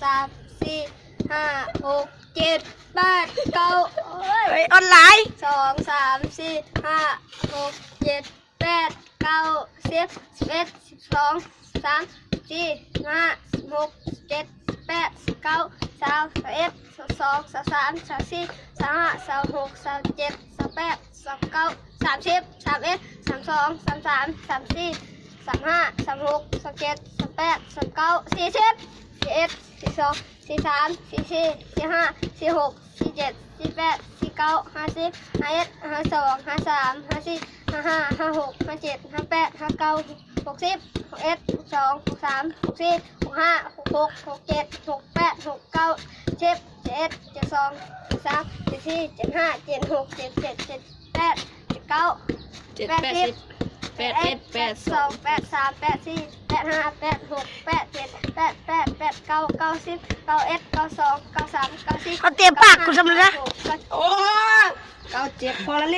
ສາມ ສີ່ ຫ້າ ຫົກ ເຈັດ ແປດ ເກົ້າ ໂອ້ຍ ເຮີ້ຍ ອອນລາຍ ສອງ ສາມ ສີ່ ຫ້າ ຫົກ ເຈັດ ແປດ ເກົ້າ ສິບ ສິບເອັດ ສິບສອງ ສິບສາມ ສິບສີ່ ສິບຫ້າ ສິບຫົກ ສິບເຈັດ ສິບແປດ ສິບເກົ້າ ຊາວ ຊາວເອັດ ຊາວສອງ ຊາວສາມ ຊາວສີ່ ຊາວຫ້າ ຊາວຫົກ ຊາວເຈັດ ຊາວແປດ ຊາວເກົ້າ ສາມສິບ ສາມເອັດ ສາມສອງ ສາມສາມ ສາມສີ່ ສາມຫ້າ ສາມຫົກ ສາມເຈັດ ສາມແປດ ສາມເກົ້າ ສີ່ສິບ ສີ່ສິບເອັດ ສີ່ສິບສອງ ສີ່ສິບສາມ ສີ່ສິບສີ່ ສີ່ສິບຫ້າ ສີ່ສິບຫົກ ສີ່ສິບເຈັດ ສີ່ສິບແປດ ສີ່ສິບເກົ້າ ຫ້າສິບ ຫ້າສິບເອັດ ຫ້າສິບສອງ ຫ້າສິບສາມ ຫ້າສິບສີ່ ຫ້າສິບຫ້າ ຫ້າສິບຫົກ ຫ້າສິບເຈັດ ຫ້າສິບແປດ ຫ້າສິບເກົ້າ ຫົກສິບ ຫົກສິບເອັດ ຫົກສິບສອງ ຫົກສິບສາມ ຫົກສິບສີ່ ຫົກສິບຫ້າ ຫົກສິບຫົກ ຫົກສິບເຈັດ ຫົກສິບແປດ ຫົກສິບເກົ້າ ເຈັດສິບ ເຈັດສິບເອັດ ເຈັດສິບສອງ ເຈັດສິບສາມ ເຈັດສິບສີ່ ເຈັດສິບຫ້າ ເຈັດສິບຫົກ ເຈັດສິບເຈັດ ເຈັດສິບແປດ ເຈັດສິບເກົ້າ ເຈັດແປດສິບ ແປດເອັດ ແປດສອງ ແປດສາມ ແປດສີ່ ແປດຫ້າ ແປດຫົກ ແປດເຈັດ ແປດແປດ ແປດເກົ້າ ເກົ້າສິບ ເກົ້າເອັດ ເກົ້າສອງ ເກົ້າສາມ ເກົ້າສີ່ ເອົາເຕັມປາກກູຊະມັນນະ ໂອ້ຍ ເກົ້າເຈັດ ພໍລະເລ